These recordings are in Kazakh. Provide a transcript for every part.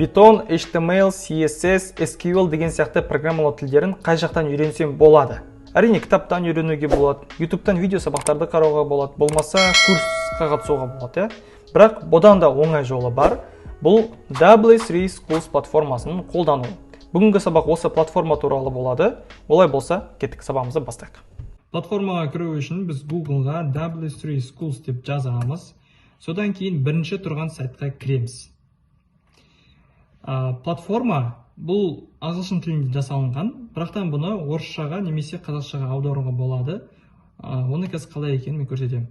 Python, HTML, CSS, SQL деген сияқты программалау тілдерін қай жақтан үйренсем болады? Әрине, кітаптан үйренуге болады, ютубтан видео сабақтарды қарауға болады, болмаса курсқа қатысуға болады, иә. Бірақ бұдан да оңай жолы бар. Бұл W3 Schools платформасын қолдану. Бүгінгі сабақ осы платформа туралы болады. Олай болса, кеттік, сабағымызды бастайық. Платформаға кіру үшін біз Googleға W3 Schools деп жазамыз. Содан кейін бірінші тұрған сайтқа кіреміз. Платформа бұл ағылшын тілінде жасалынған, бірақтан бұны орысшаға немесе қазақшаға аударуға болады. Оны қазір қалай екенін мен көрсетемін.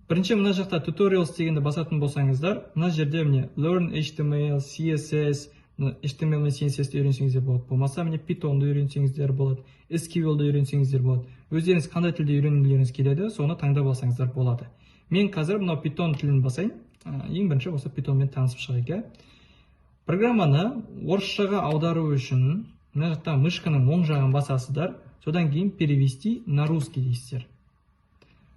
Бірінші мына жақта «Tutorials» дегенді басатын болсаңыздар, мына жерде, міне, Learn HTML, CSS, HTML мен CSS-ті үйренсеңіздер болады. Болмаса, міне, Pythonды үйренсеңіздер болады, SQL-ді үйренсеңіздер болады. Өздеріңіз қандай тілде үйренгілеріңіз келеді, соны таңдап алсаңыздар болады. Мен қазір мынау Python тілін басайын. Ең бірінші осы Pythonмен танысып шығайық, иә. Программаны орысшаға аудару үшін мына жақта мышканың оң жағын басасыздар, содан кейін «Перевести на русский» дейсіздер.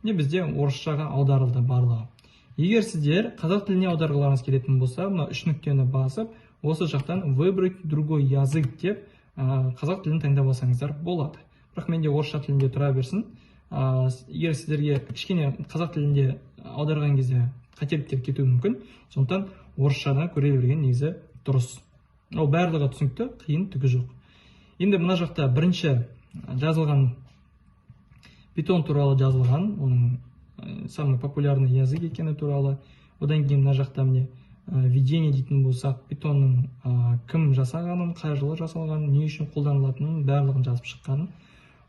Міне, бізде орысшаға аударылды барлығы. Егер сіздер қазақ тіліне аударғыларыңыз келетін болса, мына үш нүктені басып, осы жақтан «Выбрать другой язык» деп қазақ тілін таңдап алсаңыздар болады. Бірақ менде орысша тілінде тұра берсін. Егер сіздерге кішкене қазақ тілінде аударған кезде қателіктер кетуі мүмкін, сондықтан орысшадан көре берген негізі дұрыс. Ол барлығы түсінікті, қиын түгі жоқ. Енді мына жақта бірінші жазылған, Питон туралы жазылған, оның самый популярный язык екені туралы. Одан кейін мына жақта, міне, «Введение» дейтін болсақ, Питонның кім жасағанын, қай жылы жасалғанын, не үшін қолданылатынын, барлығын жазып шыққанын.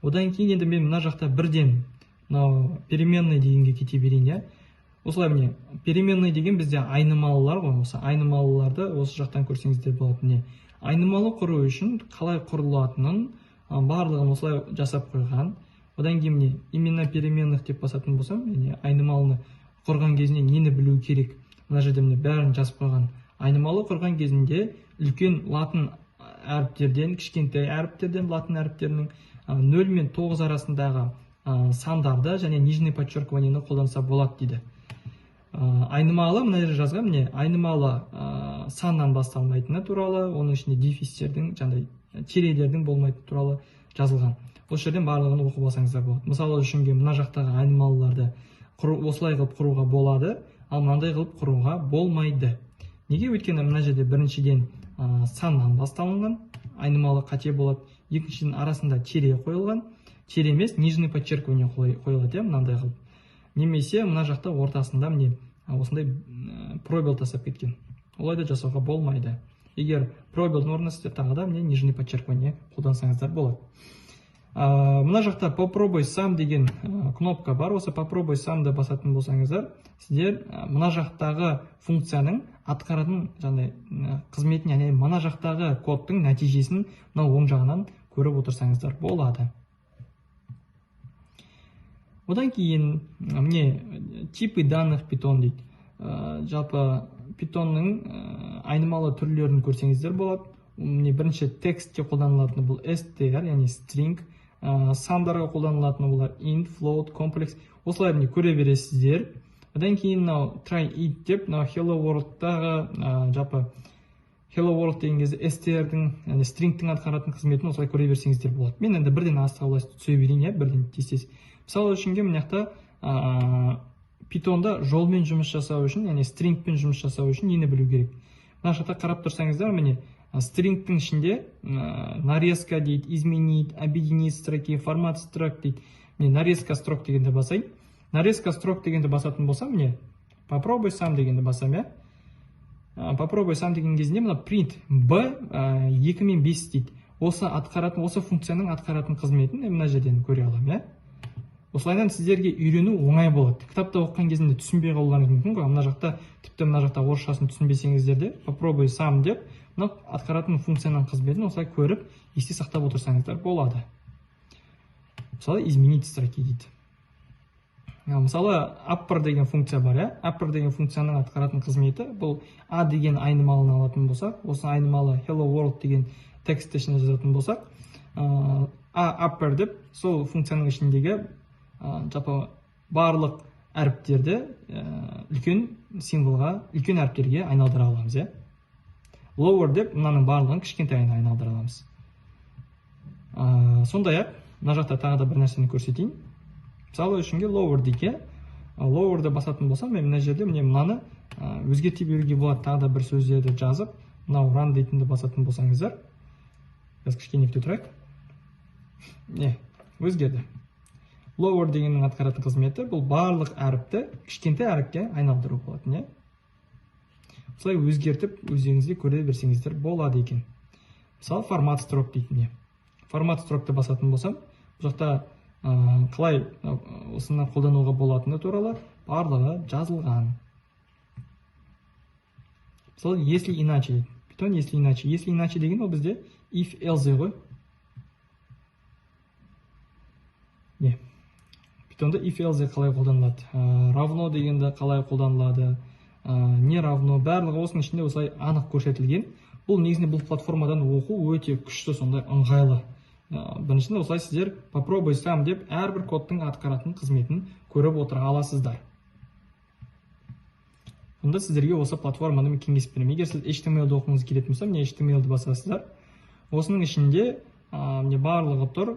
Одан кейін енді мен мына жақта бірден мынау «Переменный» дегенге кете берейін, иә. Осылай, міне, «Переменный» деген бізде айнымалылар ғой. Осы айнымалыларды осы жақтан көрсеңіздер болады. Міне, айнымалы құру үшін қалай құрылатынын барлығын осылай жасап қойған. Одан кейін, міне, «Имена переменных» деп басатын болсам, міне, айнымалыны құрған кезінде нені білу керек, мына жерде, міне, бәрін жазып қойған. Айнымалы құрған кезінде үлкен латын әріптерден, кішкентай әріптерден, латын әріптерінің 0 мен 9 арасындағы сандарды және нижний подчеркиваниені қолданса болады дейді. Айнымалы мына жерде жазған, міне, айнымалы саннан басталмайтыны туралы, оның ішінде дефистердің, жаңағыдай тирелердің болмайтыны туралы жазылған. Осы жерден барлығын оқып алсаңыздар болады. Мысалы үшін, мына жақтағы айнымалыларды құру, осылай қылып құруға болады, ал мынандай қылып құруға болмайды. Неге? Өйткені мына жерде біріншіден саннан басталынған айнымалы, қате болады. Екіншіден, арасында тире қойылған, тире емес, нижний подчеркивание қойылады, иә, мынандай қылып. Немесе мына жақта ортасында, міне, осындай пробел тастап кеткен, олай да жасауға болмайды. Егер пробелдің орнына сіздер тағы да, міне, нижний подчеркивание қолдансаңыздар болады. Мына жақта «Попробуй сам» деген кнопка бар. Осы «Попробуй сам» ды басатын болсаңыздар, сіздер мына жақтағы функцияның атқаратын жаңағыдай қызметін, яғни мына жақтағы кодтың нәтижесін мынау оң жағынан көріп отырсаңыздар болады. Одан кейін, міне, «Типы данных Python» дейді. Жалпы питонның айнымалы түрлерін көрсеңіздер болады. Міне, бірінші текстке қолданылатыны бұл str, яғни string, сандарға қолданылатыны бұлар int, float, complex. Осылай, міне, көре бересіздер. Одан кейін мынау «Try it» деп, мынау Hello World'тағы, жалпы Hello World деген кезде str-дің, яғни stringтің атқаратын қызметін осылай көре берсеңіздер болады. Мен енді бірден астыға былай түсе берейін, иә, бірден тез тез. Мысалы үшін, мына жақта питонда жолмен жұмыс жасау үшін, яғни стрингпен жұмыс жасау үшін нені білу керек? Мына жақта қарап тұрсаңыздар, міне, стрингтің ішінде нарезка дейді, изменить, объединить строки, формат строк дейді. Міне, «Нарезка строк» дегенді басайын. «Нарезка строк» дегенді басатын болсам, міне, «Попробуй сам» дегенді басамын, иә. «Попробуй сам» деген кезінде мына print b 2 мен 5 дейді. Осы атқаратын, осы функцияның атқаратын қызметін мен мына жерден көре аламын, иә. Осылайынан сіздерге үйрену оңай болады. Кітапта оқыған кезінде түсінбей қалуларыңыз мүмкін ғой. Мына жақта, тіпті мына жақта орысшасын түсінбесеңіздер де, «Попробуй сам» деп, мына атқаратын функцияның қызметін осылай көріп, есте сақтап отырсаңыздар болады. Мысалы, «Изменить строки» дейді. Мысалы, upper деген функция бар, иә. Upper деген функцияның атқаратын қызметі бұл: a деген айнымалыны алатын болсақ, осы айнымалы Hello World деген текстті ішіне жазатын болсақ, a upper деп, сол функцияның ішіндегі жалпы барлық әріптерді үлкен символға, үлкен әріптерге айналдыра аламыз, иә. Lower деп мынаның барлығын кішкентайына айналдыра аламыз. Сондай-ақ мына жақта тағы да бір нәрсені көрсетейін. Мысалы үшінге lower дейік, иә? Lower'ды басатын болсам, мен мына жерде міне мынаны өзгерте беруге болады, тағы да бір сөздерді жазып, мынау run дейтінді басатын болсаңыздар, қазір кішкене күте тұрайық. Не, өзгерді. Lower дегеннің атқаратын қызметі бұл барлық әріпті кішкентай әріпке айналдыру болатын, иә? Осылай өзгертіп өздеріңізге көре берсеңіздер болады екен. Мысалы, формат строк дейтін не? Формат строкты басатын болсам, бұл жақта қалай осыны қолдануға болатыны туралы барлығы жазылған. Мысалы, если иначе дейді. Python если иначе. Если иначе деген ол бізде if else ғой. Не? Pythonда if else қалай қолданылады? Равно дегенді қалай қолданылады? Не равно, барлығы осының ішінде осылай анық көрсетілген. Бұл негізінде бұл платформадан оқу өте күшті, сондай ыңғайлы. Біріншіден осылай сіздер попробуй сам деп әрбір кодтың атқаратын қызметін көріп отыра аласыздар. Онда сіздерге осы платформаны мен кеңес беремін. Егер сіз HTML-ді оқығыңыз келетін болса, міне HTML-ді басасыздар. Осының ішінде міне барлығы тұр.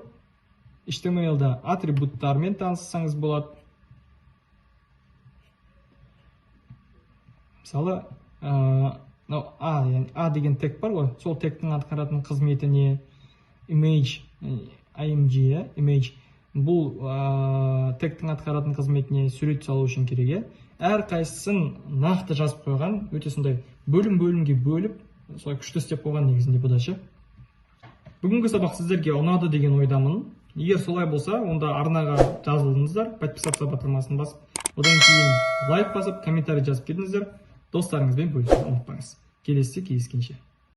HTML-да атрибуттармен таныссаңыз болады. Мысалы, мынау А, яғни А деген тег бар ғой, сол тегтің атқаратын қызметі не? Image, IMG, иә, image. Бұл тегтің атқаратын қызметіне сурет салу үшін керек, иә. Әрқайсысын нақты жазып қойған, өте сондай бөлім-бөлімге бөліп, солай күшті істеп қойған негізінде бұда ше. Бүгінгі сабақ сіздерге ұнады деген ойдамын. Егер солай болса, онда арнаға жазылыңыздар, подписаться батырмасын басып, одан кейін лайк басып, комментарий жазып кетіңіздер, достарыңызбен бөлісуді ұмытпаңыз. Келесі кездескенше.